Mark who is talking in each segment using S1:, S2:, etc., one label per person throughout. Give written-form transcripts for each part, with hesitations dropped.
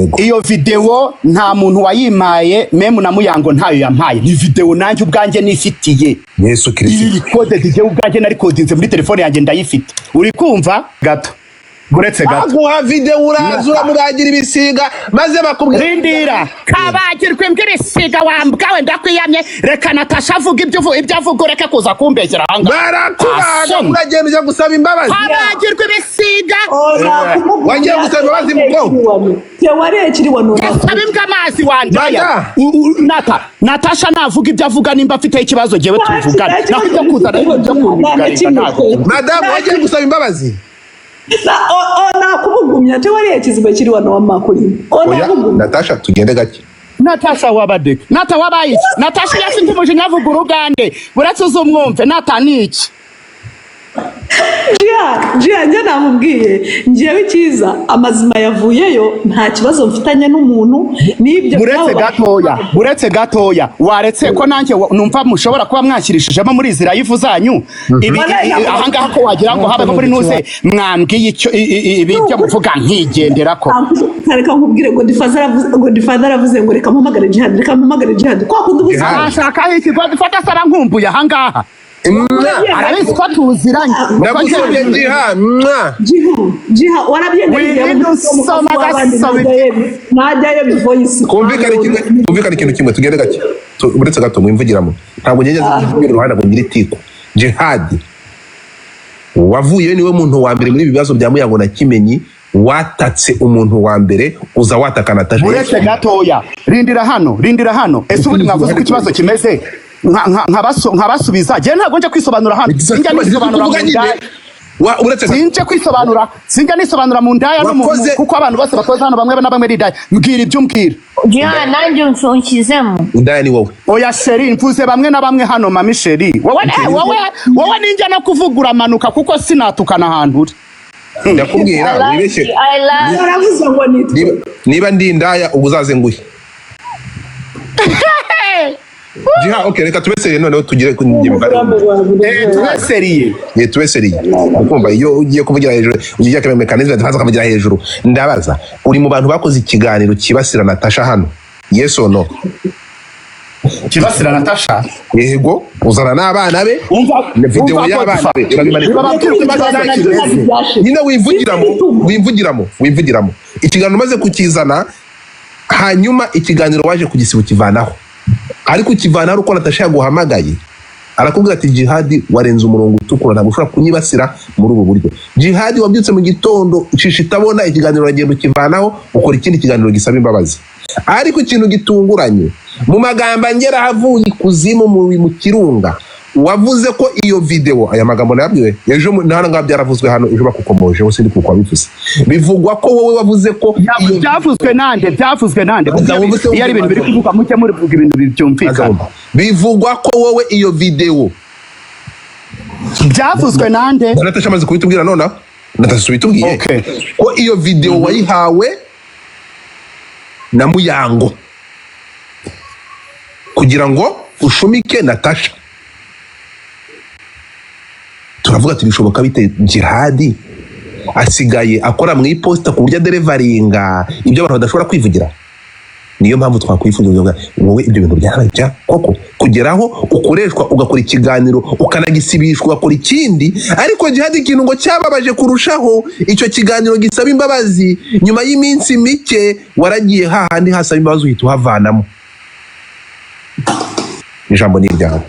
S1: Yego.
S2: Iyo videwo nta muntu wayimpaye, même na Muyango ntayo yampaye. Ni videwo nanjye ubwanjye nifitiye.
S1: Yesu
S2: Iri
S1: Kirisito.
S2: recorded, njyewe ubwanjye narikodinze muri telefone yanjye, ndayifite. Uri kumva gato, uretse gato.
S3: Baguha videwo, uraza uramubagira ibisiga, maze bakubwira.
S2: Rindira, kabagirwa imbwa ibisiga wambwawe, ndakwiyamye. Reka Natasha avuga ibyo ibyo avuga, ureke kuza kumbeshyera ahangaha.
S3: Barakubaga.
S2: Asoni.
S3: Uragenda ujya gusaba imbabazi.
S2: Kabagirwa ibisiga.
S3: Wagiye gusaba imbabazi mu bwonko.
S4: Tewari ekiri wano.
S2: Saba imbwa amazi wandaya.
S3: Mada.
S2: Nata, Natasha navuga ibyo avuga, nimba afiteho ikibazo jyewe tubivugane, naho ibyo kuzana ibyo kungarinda ntabwo.
S3: Madamu, wagiye gusaba imbabazi.
S4: Nakubugumya, tewali ekizibu ekiri wano wamma kulimu.
S1: Oya.
S4: Onabugumya.
S1: Natasha, tugende gake.
S2: Natasha wabadeka, Nata wabaye iki? Natasha iyo afite umujinya avuga urugande, uretse uzumwumve. Nata ni iki?
S4: Jia, Jia, njye namubwiye, njyewe icyiza amazima yavuyeyo, nta kibazo mfitanye n'umuntu n'ibyo.
S2: Buretse gatoya, buretse gatoya, waretse ko nanjye numva mushobora kuba mwashyirishijemo muri izi live zanyu ibi ahangaha, ko wagira ngo habeho muri ntuze mwambwiye icyo ibi ibyo muvuga nkigendera ko.
S4: Reka nkubwire ngo Godfather aravuze ngo reka mpamagare Jihad, reka mpamagare Jihad, kwa kundi ubuze.
S1: Jihad.
S2: Arashakaho iki? Godfather asaba nkumbuye ahangaha, arabizi ko tuziranye.
S3: Ndagusabye Jiha, mwa.
S4: Jiha, Jiha, warabyengagiye.
S2: Wirinde usoma agasoma.
S4: Najyayo voice.
S1: Kumvikana ikintu kimwe, tugende gake. Uretse gato mwimvugiramo, ntabwo ngeze kuvugira uruhande ngo ngire itiku. Jihadi wavuyeyo niwe muntu wa mbere muri ibi bibazo bya Muyango na Kimenyi watatse. Umuntu wa mbere uza wataka Natasha.
S2: Uretse gatoya, rindira hano, rindira hano. Ese ubundi mwavuze ko ikibazo kimeze nkabasubiza? Njyewe ntabwo nje kwisobanura hano, sinjya nisobanura mu
S1: Kuvuga nyine.
S2: ndaya.
S1: Uretse gato.
S2: Sinje kwisobanura, sinjya nisobanura mu ndaya no kuko abantu bose bakoze hano bamwe na bamwe ari indaya. Mbwira ibyo umbwira.
S5: Jiha, nanjye unshyizemo.
S1: Indaya ni wowe.
S2: Oya chérie, mvuze bamwe na bamwe hano. Mami chérie, wowe wowe wowe ninjya no kuvuga uramanuka, kuko sinatukana ahantu uri.
S1: Ndakubwira wibeshye.
S5: I love
S4: Aravuze ngo nitwe.
S1: Niba ndi indaya, ubu uzaze nguhe. Jiha, okay, reka tube sérieux noneho, tugire ku ngingo.
S2: Tube sérieux.
S1: Ye, tube sérieux. Ukumva iyo ugiye kuvugira hejuru, ugiye kureba mécanisme tukaza ukavugira hejuru. Ndabaza, uri mu bantu bakoze ikiganiro kibasira Natasha hano, yes or no?
S2: Kibasira Natasha?
S1: Yego, uzana n'abana be
S2: Umva.
S1: na video
S2: Umva.
S1: y'abana be urabimanika.
S2: Bababwira uko ikibazo kimeze.
S1: Nyine wivugiramo, wivugiramo, wivugiramo. Ikiganiro umaze kukizana, hanyuma ikiganiro waje kugisiba, ukivanaho, ariko ukivanaho ari uko Natasha yaguhamagaye, arakubwira ati: "Jihadi, warenze umurongo utukura, ntabwo ushobora kunyibasira muri ubu buryo." Jihadi, wabyutse mu gitondo ucisha itabona ikiganiro, uragenda ukivanaho, ukora ikindi kiganiro gisaba imbabazi. Ariko ikintu gitunguranye, mu magambo angera ahavuye ikuzimu mu kirunga, wavuze ko iyo video, aya magambo nayabwiwe ejo hano ngaha, byaravuzwe hano ejo bakukomojeho, sindi kuko wabivuze. Bivugwa ko wowe wavuze ko iyo
S2: Byavuzwe nande? Byavuzwe nande?
S1: Wumve se.
S2: Iyo ari ibintu biri kuvuga, mujye murivuga ibintu byumvikana.
S1: Bivugwa ko wowe iyo video
S2: Byavuzwe nande?
S1: Natasha amaze kubitubwira nonaha. Natasha ubitubwiye ko iyo video wayihawe na Muyango kugira ngo ushumike Natasha. Turavuga ati: "Bishoboka bite? Jihadi asigaye akora mu iposita ku buryo adeliveringa ibyo abantu badashobora kwivugira." Niyo mpamvu twakwifuza wowe, ibyo bintu byabaye bya koko, kugeraho ukoreshwa ugakora ikiganiro ukanagisibishwa, ugakora ikindi. Ariko Jihadi, ikintu ngo cyababaje kurushaho, icyo kiganiro gisaba imbabazi, nyuma y'iminsi mike waragiye hahandi hasaba imbabazi uhita uhavanamo. Ijambo ni iryawe.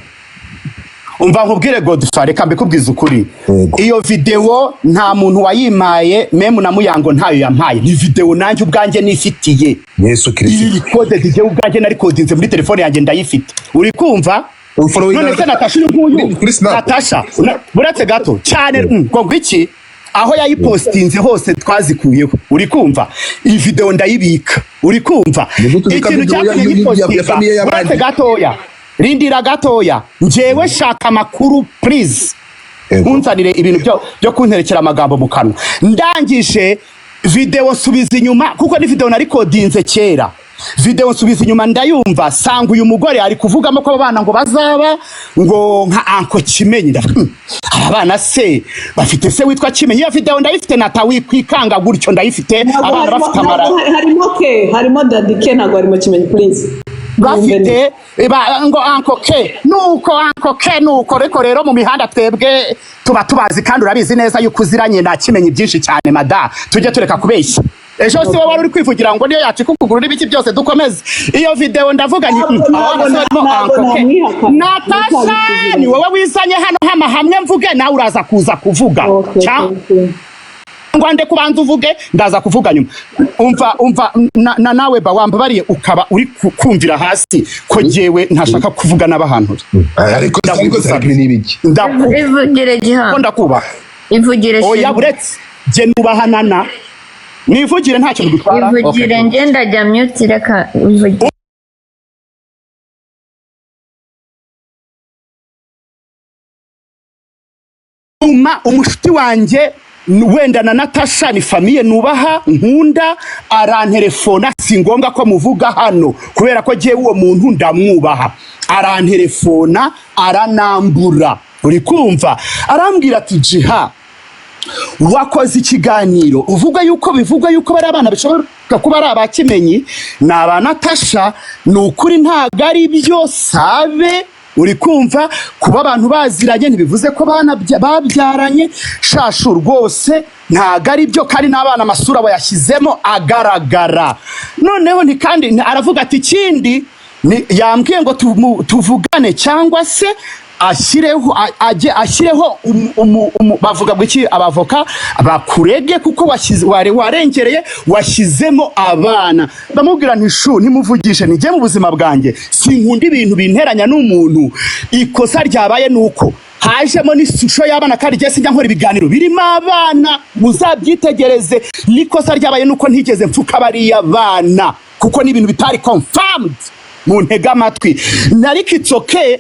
S2: Umva nkubwire Godfa, reka mbikubwize ukuri.
S1: Yego.
S2: Iyo videwo nta muntu wayimpaye, même na Muyango ntayo yampaye. Ni videwo nanjye ubwanjye nifitiye.
S1: Yesu
S2: Iri
S1: Kirisito.
S2: recorded, njyewe ubwanjye narikodinze muri telefone yanjye, ndayifite. Uri kumva?
S1: Ufollowing
S2: None se Natasha uyu nguyu
S1: kuri Snap?
S2: Natasha buretse gato cyane, ngo iki aho yayipostinze hose twazikuyeho. Uri kumva? Iyi video ndayibika. Uri kumva?
S1: Ni gute ubika
S2: Ikintu
S1: video
S2: cyatumye
S1: ya
S2: nyipostinga,
S1: famille y'abandi?
S2: buretse gatoya, rindira gatoya, njyewe shaka amakuru please. Ntunzanire ibintu byo kunterekera amagambo mu kanwa. Ndangije video nsubiza inyuma, kuko ni video narikodinze kera. Video nsubiza inyuma ndayumva, sanga uyu mugore ari kuvugamo ko abo bana ngo bazaba ngo nka Uncle Kimenyi. Ndavuga, aba bana se bafite se witwa Kimenyi? Iyo video ndayifite, nata wikwikanga gutyo, ndayifite.
S4: Ntabwo
S2: Abana
S4: harimo
S2: bafite amara
S4: ntabwo harimo ke, harimo Daddy ke, ntabwo harimo Kimenyi, please.
S2: Bafite ngo Uncle ke, nuko Uncle ke nuko. Ariko rero mu mihanda twebwe tuba tubazi, kandi urabizi neza yuko uziranye na Kimenyi byinshi cyane. Mada, tujye tureka kubeshya. Ejo si wowe wari uri kwivugira ngo niyo yacika ukuguru n'ibiki byose? Dukomeze. Iyo video ndavuga nti
S4: Ntabwo
S2: abana se barimo
S4: ntabwo
S2: Uncle ke.
S4: namwihakana.
S2: Natasha,
S4: Ndacyabisubiza.
S2: ni wowe wizanye hano hama hamwe mvuge, nawe uraza kuza kuvuga.
S4: Okay,
S2: cyangwa
S4: thank you.
S2: ngo nde kubanza uvuge, ndaza kuvuga nyuma. Umva, umva, na nawe ba wambabariye ukaba uri kumvira hasi ko jyewe ntashaka kuvuga n'abahantu.
S1: Ariko ibi ni ibiki?
S5: Ivugire Giha.
S2: Ndakubaha.
S5: Ivugire.
S2: Oya.
S5: Shema.
S2: Buretse jye nubahanana, nivugire, ntacyo bigutwara.
S5: Ivugire.
S2: Okay.
S5: Njye ndajya mute, reka ivugire.
S2: Uma umushuti wanjye wenda na Natasha ni famille nubaha nkunda, arantelefona. Si ngombwa ko muvuga hano kubera ko jyewe uwo muntu ndamwubaha. Arantelefona, aranambura, uri kumva, arambwira ati: "Jiha, wakoze ikiganiro uvuga yuko bivugwa yuko bari abana bishobora kuba ari abakimenyi ni aba Natasha. Ni ukuri ntabwo ari byo." Sabe, uri kumva, kuba abantu baziranye ntibivuze ko babyaranye. Shashu, rwose ntabwo ari byo, kandi n'abana amasura bayashyizemo agaragara. Noneho ni kandi aravuga ati: "Ikindi yambwiye ngo tuvugane cyangwa se ashyireho ajye ashyireho bavuga ngo iki, abavoka bakurege kuko washyize warengereye, washyizemo abana." Ndamubwira nti: "Shu, ntimuvugishe, nijye mu buzima bwanjye sinkunda ibintu binteranya n'umuntu. Ikosa ryabaye ni uko hajemo n'ishusho y'abana, kandi njye sinjya nkora ibiganiro birimo abana, muzabyitegereze. N'ikosa ryabaye ni uko ntigeze mfuka bariya bana, kuko ni ibintu bitari confirmed. Muntege amatwi, ariko it's okay,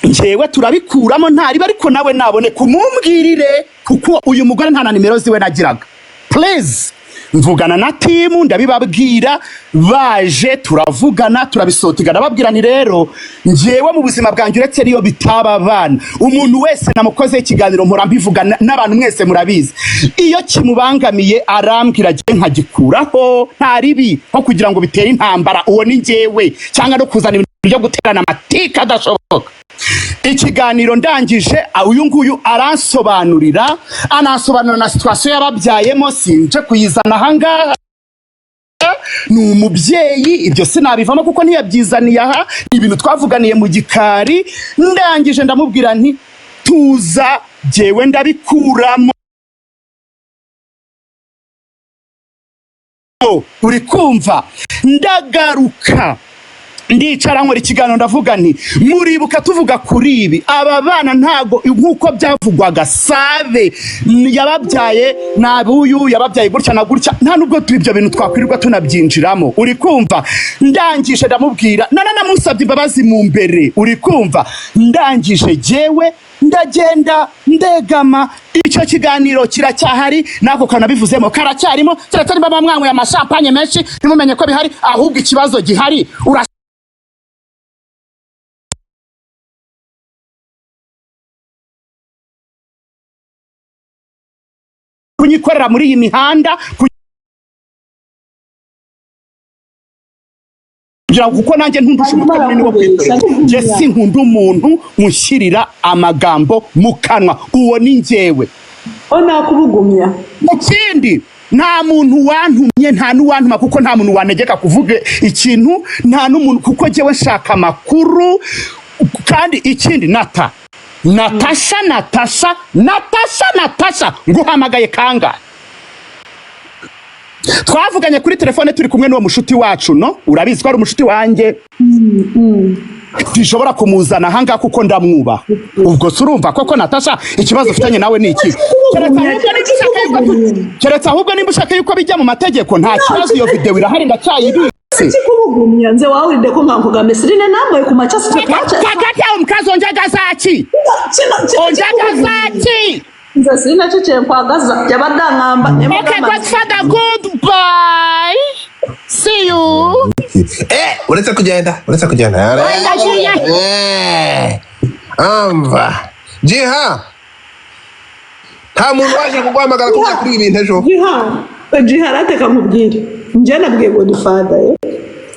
S2: njyewe turabikuramo ntariba, ariko nawe nabone kumumbwirire, kuko uyu mugore nta na nimero ziwe nagiraga. Please." Mvugana na team, ndabibabwira, baje turavugana, turabisotigana. Babwira ni rero njyewe mu buzima bwanjye, uretse niyo bitaba abana, umuntu wese namukozeho ikiganiro mpora mbivuga n'abantu mwese murabizi, iyo kimubangamiye arambwira, agiye nkagikuraho nta ribi, nko kugira ngo bitere intambara, uwo ni njyewe, cyangwa no kuzana ibintu byo guterana amatika adashoboka. Ikiganiro ndangije, uyu nguyu aransobanurira, anansobanurira na situation yababyayemo. Sinje kuyizana ahangaha, ni umubyeyi, ibyo sinabivamo kuko ntiyabyizaniye aha, ni ibintu twavuganiye mu gikari. Ndangije ndamubwira nti: "Tuza, jyewe ndabikuramo." Uri kumva, ndagaruka ndicara nkora ikiganiro, ndavuga nti: "Muribuka tuvuga kuri ibi, aba bana ntago nk'uko byavugwaga Sabe yababyaye, nabuyu yababyaye gutya na gutya, nta nubwo ibyo bintu twakwirirwa tunabyinjiramo." Uri kumva, ndangije ndamubwira, nanamusabye imbabazi mu mbere. Uri kumva, ndangije jyewe ndagenda ndegama. Icyo kiganiro kiracyahari, n'ako kanabivuzemo karacyarimo, kiracyarimo. Mwanyweye amashampanye menshi ntimumenye ko bihari. Ahubwo ikibazo gihari ura kunyikorera muri iyi mihanda kugira ngo, kuko nanjye ntundusha umutwe munini wo kwikorera. Njye sinkunda umuntu unshyirira amagambo mu kanwa, uwo ni njyewe.
S4: O nakubugumya.
S2: Mu kindi, nta muntu wantumye, nta n'uwantuma, kuko nta muntu wantegeka kuvuga ikintu, nta n'umuntu, kuko njyewe nshaka amakuru. Kandi ikindi, Natasha, Natasha, Natasha, Natasha, nguhamagaye kangahe? Twavuganye kuri telefone turi kumwe n'uwo mushuti wacu. No urabizi ko ari umushuti wanjye, sinshobora kumuzana ahangaha kuko ndamwubaha. Ubwo se urumva koko, Natasha, ikibazo ufitanye nawe ni iki? Keretse ahubwo nimba ushaka yuko bijya mu mategeko, nta kibazo, iyo video irahari, ndacyayibitse.
S4: Kikubugumya nze wawulidde ko nga nkugambe sirine namwe ku makya sitwe twaca.
S2: Kakati awo omukazi onjagaza ki? Onjagaza ki?
S4: Nze sirina kyo kyenkwagaza, yabadde aŋŋamba.
S2: Okay, Godfather, goodbye, see you.
S1: nkubwire. Uretse kugenda, uretse kugenda.
S2: Ndagiye.
S1: Amva Jiha, nta muntu waje kuguhamagara kuvuga kuri ibi bintu ejo?
S4: Jiha, Jihad, ateka nkubwire, njye nabwiye Godfather,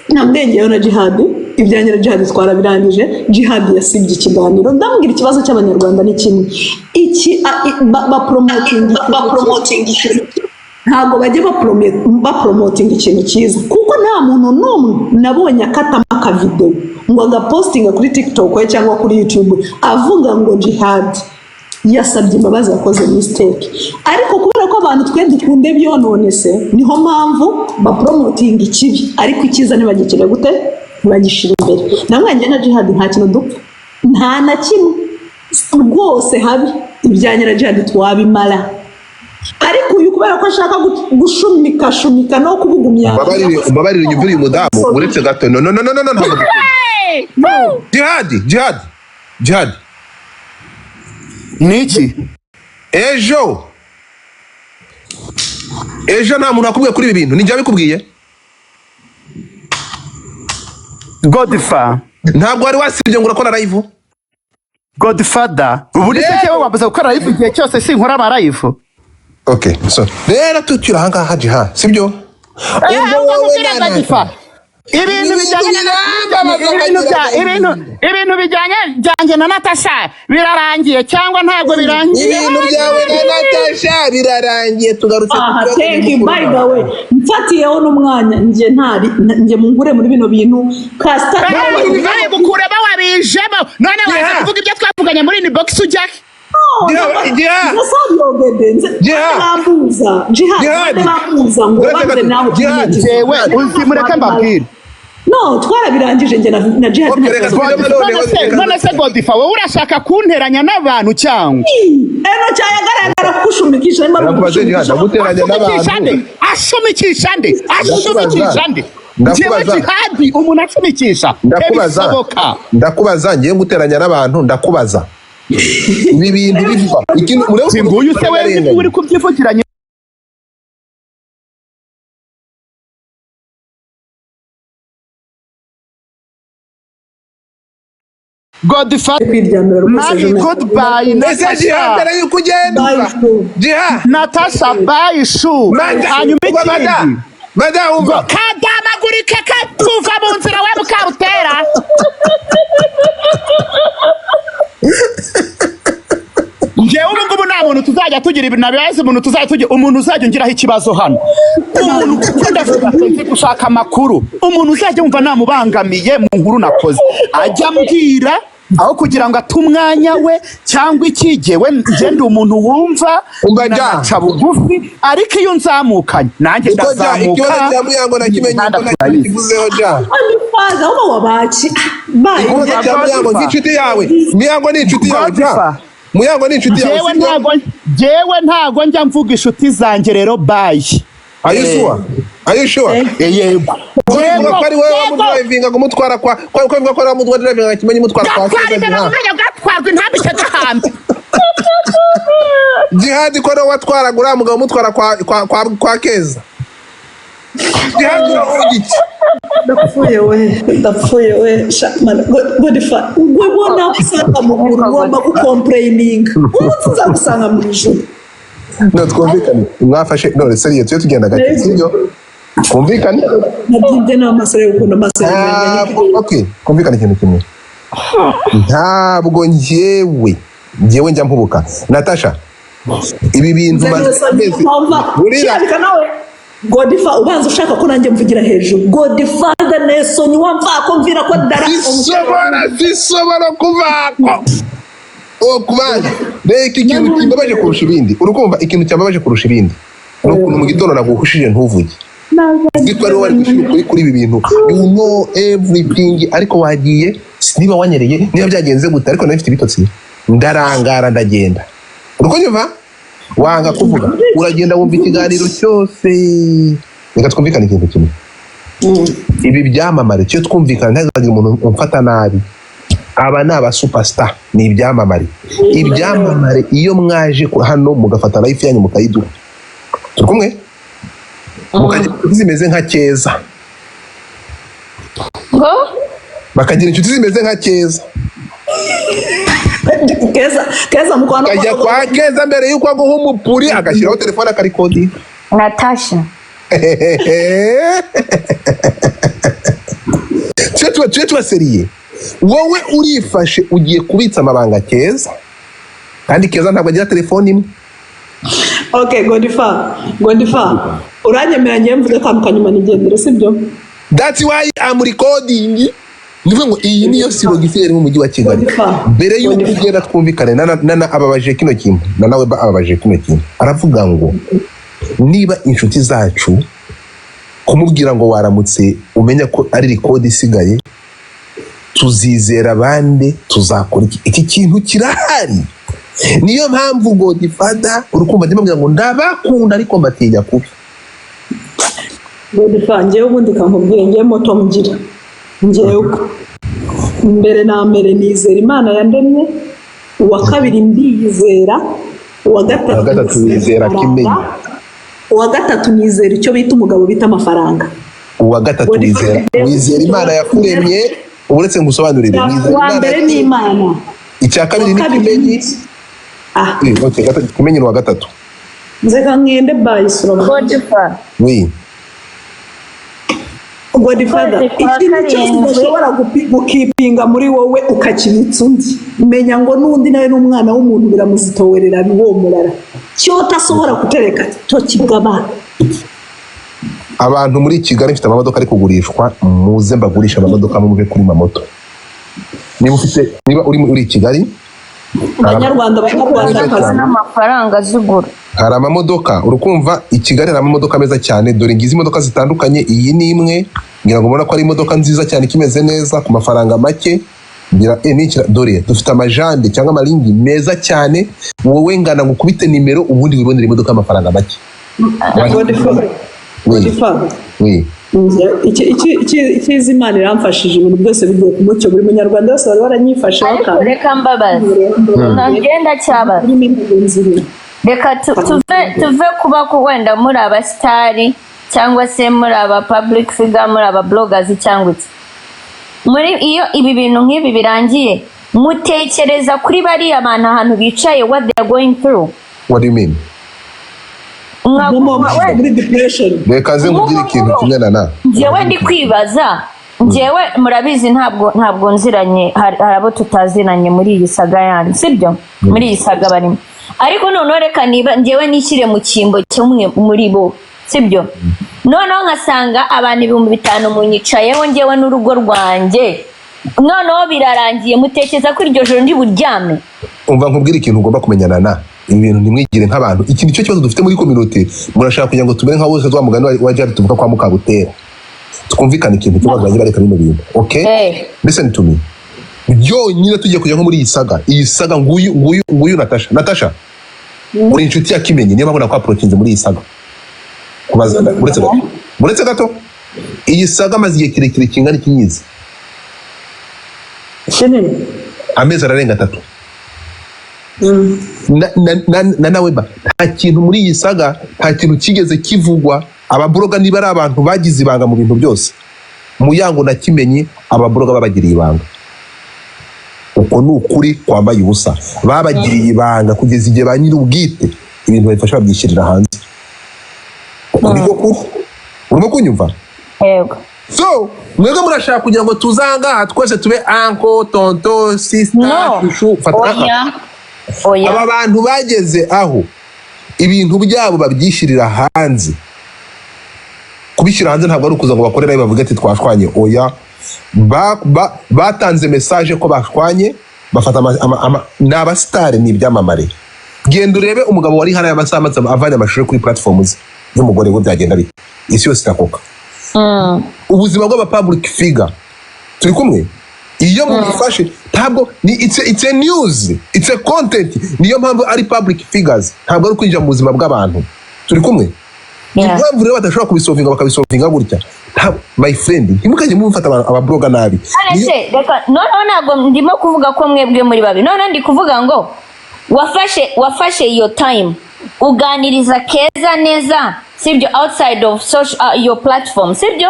S4: nabwiye ngewe na Jihad, ibyanjye na Jihad twarabirangije. Jihad yasibye ikiganiro. Ndamubwira, ikibazo cy'Abanyarwanda ni kimwe, iki bapromotinga ikintu, ntabwo bajya bapromotinga ikintu cyiza, kuko nta muntu n'umwe nabonye akatamo akavidewo ngo agapostinga kuri TikTok we cyangwa kuri YouTube avuga ngo Jihad yasabye imbabazi, yakoze mistake. Ariko kubera ko abantu twe dukunda ibyonone se, niho mpamvu bapromotinga ikibi, ariko icyiza ntibagikire gute, ntibagishira imbere. Namwe njye na Jihad nta kintu dupfa, nta na kimwe rwose habi. Ibyanjye na Jihad twabimara, ariko uyu kubera ko ashaka gushumika shumika no kubugumya.
S1: Umbabarire, umbabarire, unyumvire uyu mudamu. Uretse gato. No, no, no, no, no, ntabwo dukunda. Jihad, Jihad, Jihad.
S2: Niki?
S1: Ejo, ejo nta muntu wakubwiye kuri ibi bintu? Ninjye wabikubwiye.
S2: Godfa
S1: Ntabwo wari wasibye ngo urakora live.
S2: Godfather, ubu ni se njyewe wambuza gukora live igihe cyose? Sinkora ama live.
S1: Okay, so rero tukiri ahangaha, Jiha, sibyo? Ubwo wowe na
S2: Godfa, ibintu
S1: Ibintu
S2: bijyanye na
S1: birambabaza.
S2: Ibintu bya ibintu bijyanye byanjye na Natasha birarangiye cyangwa ntabwo birangiye?
S1: Ibintu byawe na Natasha birarangiye, tugarutse ku
S4: Aha,
S1: kibazo
S4: thank you.
S1: nyamukuru.
S4: By the way, mfatiyeho n'umwanya, njye ntari njye munkure muri bino bintu kasita.
S2: Bari gukuremo, wabijemo none waza kuvuga ibyo twavuganye muri inbox, ujya
S1: Jiha, Jiha. Jiha.
S4: Bambuza Jihad.
S1: Jihad.
S4: Bambuza ngo
S1: Uretse
S4: banze
S1: gato,
S4: nawe.
S1: Jihad.
S2: Jewe uzi, mureke mbabwire.
S4: No, twarabirangije njye na Jihad.
S1: Okay, reka
S4: nta kibazo.
S1: tujye
S2: None se, none se Godifa, wowe urashaka kunteranya n'abantu cyangwa?
S4: Eno cyayagaragara kugushumikisha nimba ari
S1: Ndakubaze, Jihad,
S4: ugushumikisha.
S1: ndaguteranya
S2: Ashumikisha nde?
S1: n'abantu.
S2: Ashumikisha nde? Ashumikisha nde?
S1: Ndakubaza.
S2: Njyewe Jihadi umuntu ashumikisha?
S1: Ndakubaza.
S2: Ntibishoboka.
S1: Ndakubaza, ngiye guteranya n'abantu. Ndakubaza, ibi bintu bivuga ikintu murebe
S2: Si
S1: ukuntu
S2: nguyu se wewe
S1: barenganye.
S2: uri kubyivugira. Godfather.
S4: Kwiryamira rwose.
S2: Mami,
S4: Ejo
S2: goodbye.
S1: Ese Jiha,
S2: Natasha.
S1: mbere yuko ugenda,
S4: Bye, shu.
S1: Jiha.
S2: Natasha, bye shu.
S1: Manda.
S2: Hanyuma
S1: Umva, mada.
S2: ikindi
S1: Mada, umva.
S2: Kadamagurike, katuva mu nzira we mukarutera. Njyewe ubu ngubu nta muntu tuzajya tugira ibintu nabibaza, umuntu tuzajya tugira, umuntu uzajya ungiraho ikibazo hano, umuntu, kuko ndavuga nzi gushaka amakuru, umuntu uzajya wumva namubangamiye mu nkuru nakoze, ajya ambwira aho kugira ngo ate umwanya we cyangwa iki. Jyewe njye ndi umuntu wumva,
S1: Umva ja.
S2: nanaca bugufi, ariko iyo nzamukanye nanjye
S1: Niko ja,
S2: ndazamuka.
S1: ikibazo cya Muyango nakimenye
S2: Imihanda
S1: ko nta kintu
S2: turayizi.
S1: kivuzeho ja.
S4: Faza uba wabaki bye.
S1: Ikibazo cya Muyango nk'inshuti yawe, Muyango ni inshuti yawe ja.
S2: Godfather.
S1: Muyango ni inshuti yawe,
S2: Jewe
S1: sibyo?
S2: ntago, jewe ntago njya mvuga inshuti zanjye rero, bye.
S1: Are you sure? Are you sure?
S2: Yego.
S1: Ko bivuga ko ari wowe
S2: Yego.
S1: wamudrivinga kumutwara kwa ko bivuga ko ari wowe wamudrivinga Kimenyi mutwara kwa
S2: Gatwara
S1: Keza.
S2: imbere mu
S1: Jiha.
S2: mwanya, gatwarwa intambike gahambe.
S1: Jihad, ko ari wowe watwaraga uriya mugabo umutwara kwa Keza. Jihad, uravuga iki?
S4: Ndapfuye we, ndapfuye we. Shamana Godifa, ubwo ubona usanga mu ijuru ugomba gucomplaininga, umunsi uzagusanga mu ijuru.
S1: No, twumvikane, mwafashe none seriye, tujye tugenda gake, sibyo? Twumvikane.
S4: Nabyibye n'amaso yo gukunda amaso yanjye.
S1: Ntabwo, okay, twumvikane ikintu kimwe. Ntabwo njyewe njya mpubuka. Natasha, ibi bintu maze amezi burira.
S4: Kirabika nawe Godifa, ubanza ushaka ko nanjye mvugira hejuru. Godfather Nelson, wamva ko mvira ko dara.
S1: Sisobora kuvako okubanga. Reka, ikintu kimbabaje kurusha ibindi, urukumva, ikintu cyambabaje kurusha ibindi ni ukuntu mu gitondo naguhushije ntuvuge. Uzi ko ari wowe wari gushyira ukuri kuri ibi bintu, you know everything, ariko wagiye, niba wanyereye, niba byagenze gute, ariko nari mfite ibitotsi, ndarangara, ndagenda. Urukunyumva, wanga kuvuga, uragenda wumva ikiganiro cyose. Reka twumvikane ikintu kimwe. Ibi byamamare, cyo twumvikana, ntazagira umuntu umfata nabi, aba ni aba superstar, ni ibyamamare. Ibyamamare, iyo mwaje hano mugafata life yanyu mukayiduha, turi kumwe, mukagira inshuti zimeze nka Keza.
S5: Ngo?
S1: Bakagira inshuti zimeze nka Keza.
S4: Keza, Keza mukwano.
S1: Ukajya kwa Keza, mbere y'uko aguha umupuri agashyiraho telefone akarikodinga.
S5: Natasha.
S1: Tujye tuba sérieux. Wowe urifashe, ugiye kubitsa amabanga Keza, kandi Keza ntabwo agira telefone imwe.
S4: Okay, Godfather, Godfather, uranyemera ngiye mvuge akantu kanyuma nigendere, sibyo?
S1: That's why I'm recording. Ni ukuvuga ngo iyi niyo sibo gisigaye mu mujyi wa Kigali. Mbere y'uko ugenda, twumvikane. Nana ababaje kino kintu, Nana we ababaje kino kintu, aravuga ngo niba inshuti zacu kumubwira ngo waramutse, umenya ko ari record isigaye, tuzizera abandi, tuzakora iki? Iki kintu kirahari. Niyo mpamvu Godfather, urukumva, ndimo ngo ndabakunda ariko mbatinya kubi.
S4: Godfather, ngewe ubundi kankubwire, ngewe moto ngira, ngewe mbere na mbere nizera Imana yandemye, uwa kabiri ndiyizera, uwa gatatu
S1: Uwa gatatu wizera Kimenyi.
S4: Uwa gatatu nizera icyo bita umugabo bita amafaranga.
S1: Uwa gatatu wizera Imana yakuremye. Uretse ngusobanurire, wizera
S4: Uwa
S1: Imana.
S4: mbere ni Imana.
S1: Icya kabiri ni
S4: Uwa kabiri
S1: Kimenyi.
S4: Ah.
S1: Okay, gatatu, Kimenyi ni uwa gatatu.
S4: Nzeka ngende bayisoroma.
S5: Godfather.
S1: Oui.
S4: Godfather,
S5: Ukwezi kwa
S4: ikintu cyose
S5: karindwi.
S4: udashobora gukipinga muri wowe ukakibitsa undi, menya ngo n'undi nawe ni umwana w'umuntu, biramuzitowerera biwomorara. Cyo utasohora gutereka cyo kibwa abana.
S1: Abantu muri Kigali, mfite amamodoka ari kugurishwa, muze mbagurisha amamodoka, muve kuri mamoto. Niba ufite, niba uri muri Kigali.
S4: Banyarwanda, Banyarwandakazi.
S5: N'amafaranga zigura.
S1: Hari amamodoka, urukumva, i Kigali hari amamodoka meza cyane. Dore ngizi imodoka zitandukanye. Iyi ni imwe, ngira ngo ubona ko ari imodoka nziza cyane, ikimeze neza, ku mafaranga make. Ngira dore dufite amajande cyangwa amaringi meza cyane. Wowe ngana ngo ukubite nimero, ubundi wibonere imodoka y'amafaranga make.
S4: Godfather.
S1: Oui.
S4: Godfather.
S1: Oui.
S4: Icyiza Imana iramfashije, ibintu byose bigiye ku mucyo. Buri munyarwanda wese wari waranyifasheho
S5: Ariko
S4: akantu.
S5: reka mbabaze, ngenda cyabaza.
S4: Urimo intego nzira.
S5: Reka tuve kuba ku wenda muri abasitari cyangwa se muri aba public figure, muri aba bloggers cyangwa iki. Muri iyo ibi bintu nk'ibi birangiye, mutekereza kuri bariya bantu ahantu bicaye, what they are going through?
S1: What do you mean?
S4: Momo muri depression.
S1: Reka nze nkubwire ikintu kimwe na
S5: Njyewe ndi kwibaza, njyewe murabizi, ntabwo nziranye, hari abo tutaziranye muri iyi saga yanyu, sibyo? Muri iyi saga barimo. Ariko noneho reka niba njyewe nishyire mu cyimbo cy'umwe muri bo, sibyo? Noneho nkasanga abantu 5000 munyicayeho, njyewe n'urugo rwanjye, noneho birarangiye, mutekereza ko iryo joro ndi buryame?
S1: Umva nkubwire ikintu ugomba kumenyana na ibi bintu. Ntimwigire nk'abantu. Iki nicyo kibazo dufite muri communauté. Murashaka kugira ngo tumere nka bose, wa mugani wa Jari tuvuga kwa Mukabutera. Twumvikane ikintu cy'abantu bagiye bareka bino bintu, okay? Listen to me. Byonyine tugiye kujya nko muri iyi saga, iyi saga, nguyu, nguyu, nguyu Natasha. Natasha, uri inshuti ya Kimenyi, niyo mpamvu nakwaprokinze muri iyi saga kubaza. Uretse gato, uretse gato, iyi saga amaze igihe kirekire kingana iki nyizi?
S4: Kinini.
S1: Amezi ararenga 3. Na nawe ba nta kintu muri iyi saga, nta kintu kigeze kivugwa. Ababloga niba ari abantu bagize ibanga mu bintu byose, Muyango na Kimenyi ababloga babagiriye ibanga. Uko ni ukuri kwambaye ubusa. Babagiriye ibanga kugeza igihe ba nyir'ubwite ibintu babifasha babyishyirira hanze. Uko niko kuri. Urimo kunyumva?
S5: Yego.
S1: So mwebwe murashaka kugira ngo tuzangaha twese tube uncle, tonton, sister,
S5: No.
S1: chouchou, fata.
S5: Oya, oya.
S1: Aba bantu bageze aho ibintu byabo babyishyirira hanze. Kubishyira hanze ntabwo ari ukuza ngo bakorere live bavuge ati twashwanye. Oya. Batanze message ko bashwanye, bafata ni abasitari, ni ibyamamare. Genda urebe umugabo wari hano aya masaha amaze avanye amashusho kuri platform ze y'umugore we, byagenda bite? Isi yose irakoka. Ubuzima bw'aba public figure, turi kumwe, iyo mubifashe ntabwo ni it's a news, it's a content. Niyo mpamvu ari public figures, ntabwo ari kwinjira mu buzima bw'abantu. Turi kumwe? Impamvu rero badashobora kubisolvinga, bakabisolvinga gutya. My friend, ntimukajye mufata ababloga nabi.
S5: None se reka noneho, ntabwo ndimo kuvuga ko mwebwe muri babi. Noneho ndi kuvuga ngo wafashe iyo time uganiriza Keza neza, sibyo? Outside of social, your platform, sibyo?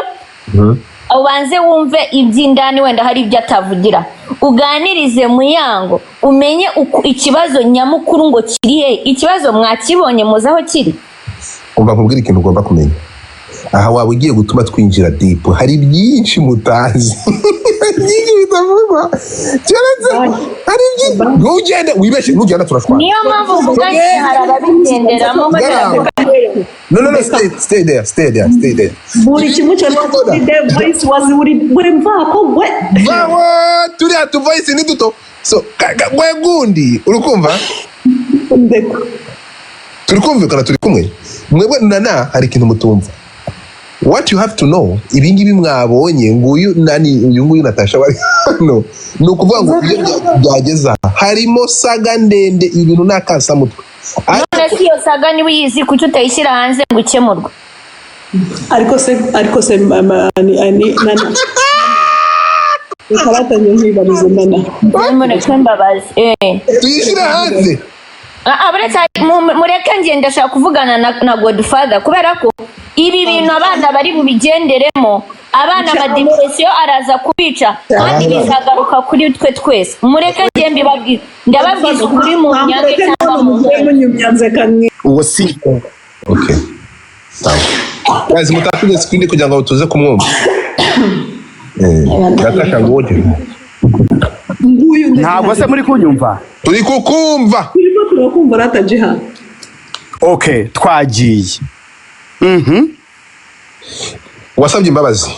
S5: Ubanze wumve iby'indani, wenda hari ibyo atavugira. Uganirize Muyango, umenye ikibazo nyamukuru ngo kiri he. Ikibazo mwakibonye, muzi aho kiri.
S1: Umva nkubwire ikintu ugomba kumenya. Aha waba ugiye gutuma twinjira deep. Hari byinshi mutazi, hari byinshi bitavugwa, keretse hari byinshi. Ntugende wibeshye, nugenda turashwana.
S5: Niyo mpamvu mvuga nti hari ababigenderamo.
S1: Garama. No, no, no, stay, stay there, stay there, stay there.
S4: Buri kimwe cyose kuri the voice was buri mvako we.
S1: Bawo turiya tu voice ni duto. So gwe gundi, uri kumva?
S4: Ndeka.
S1: Turi kumvikana, turi kumwe. Mwebwe nana hari ikintu mutumva. What you have to know, ibi ngibi mwabonye, nguyu nani, uyu nguyu Natasha bari hano, ni ukuvuga ngo iyo byageze aha harimo saga ndende, ibintu ni akasamutwe.
S5: None si iyo saga niba uyizi, kuki utayishyira hanze ngo ikemurwe?
S4: Ariko se mama ni nana, reka batangiye nkwibarize nana.
S5: Mureke mbabazi.
S1: Tuyishyire hanze.
S5: Ah, ah, buretse mureke njye ndashaka kuvugana na Godfather, kubera ko ibi bintu abana bari bubigenderemo, abana amadepression araza kubica kandi bizagaruka kuri twe twese. Mureke njye mbibabwire, ndababwiza ukuri, mu nyange cyangwa mu
S4: mugore munyumyanze kamwe.
S2: Uwo si
S1: Okay, sawa guys, mutapinge screen kugira ngo tuze kumwumva. Natasha, ngoje.
S4: Nguyu.
S2: Ntabwo se muri kunyumva?
S1: Turi kukumva.
S4: Turimo turakumva rata Jiha.
S2: Okay, twagiye.
S1: Wasabye imbabazi.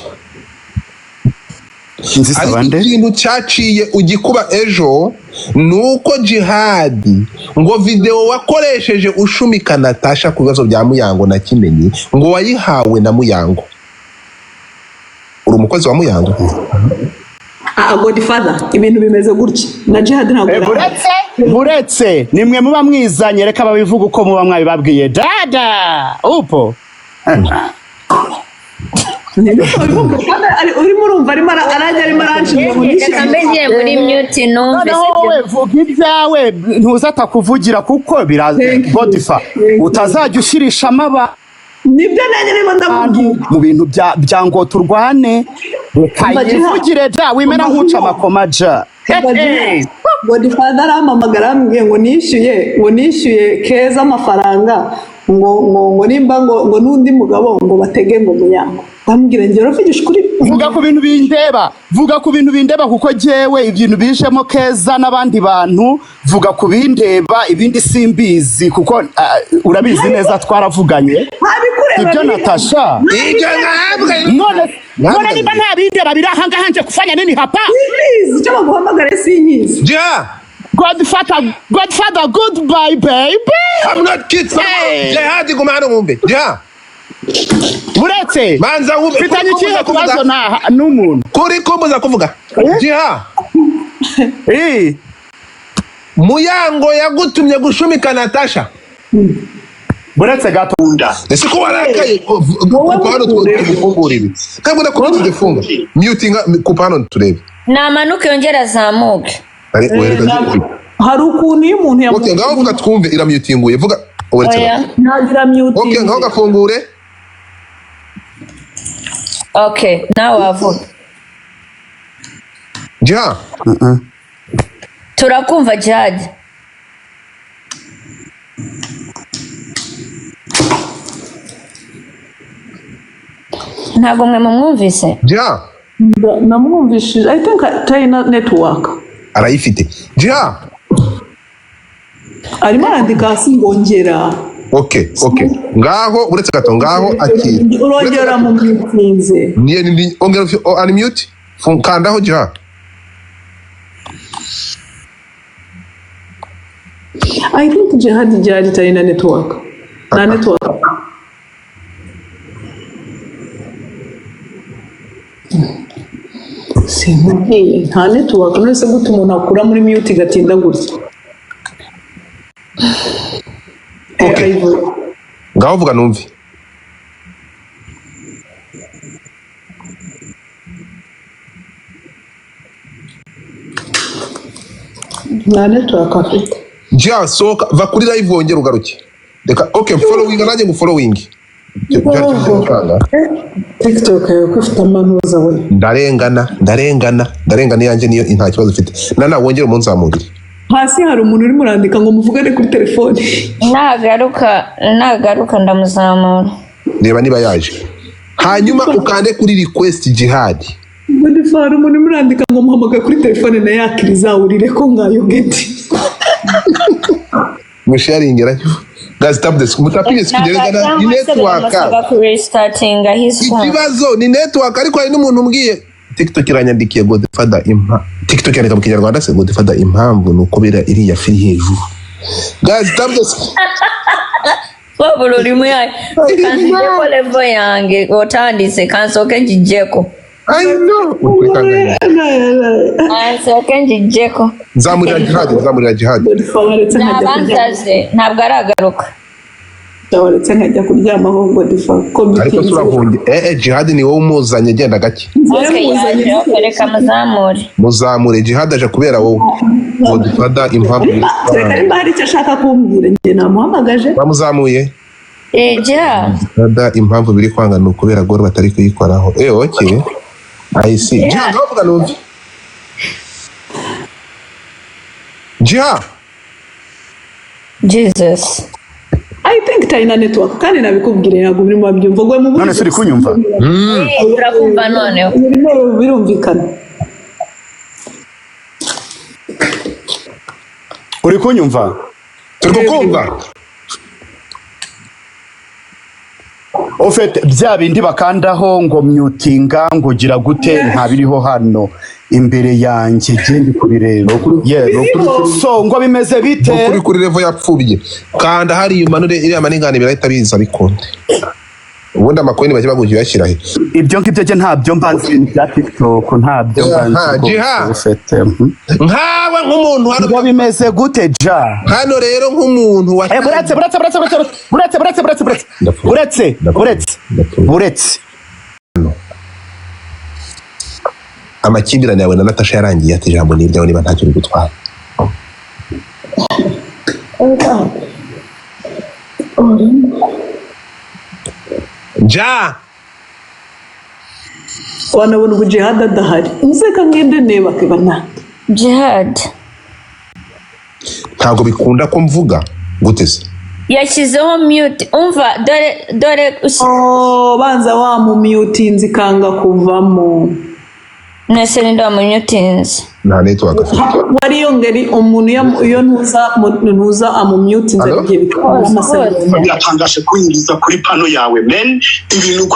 S2: Nzisaba
S1: Ariko
S2: nde?
S1: ikintu cyaciye ugikuba ejo ni uko Jihadi ngo videwo wakoresheje ushumika Natasha ku bibazo bya Muyango na Kimenyi, ngo wayihawe na Muyango. Uri umukozi wa Muyango?
S4: Ah, Godfather, ibintu bimeze gutya na Jihad ntabwo
S2: Eh, buretse buretse, nimwe muba mwizanye, reka babivuga uko muba mwabibabwiye. Dada upo?
S4: Urimo urumva arimo arajya arimo aranshinja ngo
S5: Reka mbe ngiye muri mute numve.
S2: Noneho wowe vuga ibyawe, ntuza atakuvugira kuko bira
S4: Thank you.
S2: Godfa
S4: Thank you.
S2: utazajya ushyirishamo abantu
S4: Nibyo nanjye ndimo ndamubwira.
S2: mu bintu bya ngo turwane. Reka
S4: Umva, Jiha.
S2: yivugire ja, wimena nkuca amakoma ja.
S4: Godfather arampamagara, arambwiye ngo nishyuye Keza amafaranga, ngo nimba ngo n'undi mugabo ngo batege ngo Muyango. Ndamubwira njye uravugisha ukuri.
S2: Vuga ku bintu bindeba, vuga ku bintu bindeba, kuko jyewe ibintu bijemo Keza n'abandi bantu, vuga ku bindeba, ibindi simbizi kuko urabizi neza twaravuganye.
S4: Ntabikureba.
S2: Ibyo Natasha
S1: Ibyo ntabwo
S2: None niba nta bindeba biri ahangaha, nje kufanya nini hapa?
S4: Simbizi icyo baguhamagare, sinkizi.
S1: Jiha.
S2: Godfather, Godfather, goodbye baby.
S1: I'm not kids.
S2: Hey.
S1: Jihadi, guma hano wumve Jiha.
S2: Buretse.
S1: Manza wumve.
S2: Mfitanye
S1: Kuri
S2: ikihe
S1: kumbuza
S2: kibazo
S1: kuvuga.
S2: n'umuntu?
S1: Kuri kumbuza kuvuga, Jiha. Muyango yagutumye gushumika Natasha?
S2: Buretse gato.
S1: Ese ko warakaye? Kupa hano tugufungurire, ntabwo ndakubita igifunga. Mutinga, kupa hano turebe.
S5: Namanuke yongere azamuke.
S1: Ari wereka.
S4: Hari ukuntu iyo umuntu
S1: Okay, ngaho vuga twumve. Iramutinguye, vuga uretse.
S5: Oya.
S4: Ntagira
S1: Okay, ngaho
S4: mutingi.
S1: gafungure.
S5: Okay, nawe wavuga.
S1: Jiha.
S5: Turakumva, Jihad. Ntabwo mwe mumwumvise?
S1: Jiha.
S4: Namwumvishije. I think China network.
S1: Arayifite Jiha.
S4: Arimo arandika hasi ngongera.
S1: Okay, ngaho uretse gato, ngaho akira.
S4: Urongera mu mutinze.
S1: Ni ongera unmute. Kandaho Jiha.
S4: I think Jihad China network na network. Sinkubwiye nta network? None se gute umuntu akura muri mute igatinda gutya?
S1: Okay. Ngaho vuga numve.
S4: Nta network afite.
S1: Jiha, sohoka, va kuri live wongere ugaruke. Reka, okay, following nanjye ngo following. Amafaranga.
S4: TikTok yawe ko ifite amanuza we?
S1: Ndarengana, ndarengana, ndarengana. Iyanjye niyo nta kibazo ufite. Nana, wongere umunzamurire.
S4: Hasi hari umuntu urimo urandika ngo muvugane kuri telefone.
S5: Nagaruka ndamuzamura.
S1: Reba niba yaje, hanyuma ukande kuri request, Jihad.
S4: Godfather, hari umuntu urimo urandika ngo muhamagaye kuri telefone na yakirizawurire ko ngayo geti.
S1: Musharingira, guys, tap the mutapinge kugeragana ni network.
S5: Biramusaba kurestartinga his phone.
S1: Ikibazo ni network, ariko hari n'umuntu umbwiye TikTok iranyandikiye. Godfather, impa TikTok yandika mu Kinyarwanda se? Godfather, impamvu ni uko bera iriya firi hejuru. Guys, tap the
S5: Wabula olimu yayo kanzijeko level yange otandise, kansooke njijjeko.
S1: I know. Utwikanganya.
S5: Kansooke njijjeko.
S1: Nzamurira Jihad, nzamurira Jihad.
S4: Godfather, waretse nkajya kuryama?
S5: Nabanzaze ntabwo aragaruka.
S4: Waretse nkajya kuryama aho, Godfather, ko
S1: Ariko
S4: bitinze?
S1: turahunge. Jihad ni wowe umuzanye, genda gake.
S5: Okay, yaje. Okay, reka muzamure.
S1: Muzamure Jihad, aje kubera wowe. Godfather, impamvu
S4: Kereka nimba hari icyo ashaka kumbwira, njye namuhamagaje.
S1: Bamuzamuye.
S5: Eh, Jihad.
S1: Godfather, impamvu biri kwanga ni ukubera goro batari kuyikoraho. Okay, I see. Jihad, uravuga numve. Jihad.
S5: Jesus.
S4: I think China network, kandi nabikubwire ntabwo birimo babyumva ngo mu
S2: None se uri kunyumva?
S5: Eh, turakumva noneho.
S4: Birimo birumvikana.
S2: Uri kunyumva?
S1: Turi kukumva.
S2: Ufite bya bindi bakandaho ngo myutinga, ngo gira gute, nta biriho hano imbere yanjye, genda kubireba. Yes. So ngo bimeze bite?
S1: Ukuri kuri level yapfubye. Kanda hariya umanure iriya maningane, birahita biza bikunde. Ubundi amakoini bajya baguha uyashyira he?
S2: Ibyo ngibyo jye ntabyo mba nzi, ibintu bya TikTok ntabyo mba nzi
S1: Aha,
S2: rwose.
S1: Jiha.
S2: Ufite.
S1: Nkawe nk'umuntu hano
S2: Ngo bimeze gute ja?
S1: Hano rero nk'umuntu wa
S2: Eh, buretse, buretse, buretse, buretse, buretse, buretse, buretse, buretse.
S1: Ndapfuye.
S2: Buretse.
S1: Ndapfuye.
S2: Buretse.
S1: Ndapfuye.
S2: Buretse.
S1: Amakimbirane yawe na Natasha yarangiye ati? Ijambo ni iryawe niba ntacyo bigutwaye. Ja.
S4: Wanabona ubu Jihad adahari, nzeka ngende neba kiba nange.
S5: Jihad.
S1: Ntabwo bikunda ko mvuga gute se?
S5: Yashyizeho mute. Umva, dore dore
S4: Oh, banza wamumyutinze ikanga kuvamo.
S5: Nese ninde wamunyutinze?
S1: Nta network afite.
S4: Wariyo ngeri umuntu iyo ntuza amumyutinze
S1: Hello?
S4: igihe bikaba amasegonda.
S6: Biratangaje kunyinjiza kuri pano yawe men ibintu.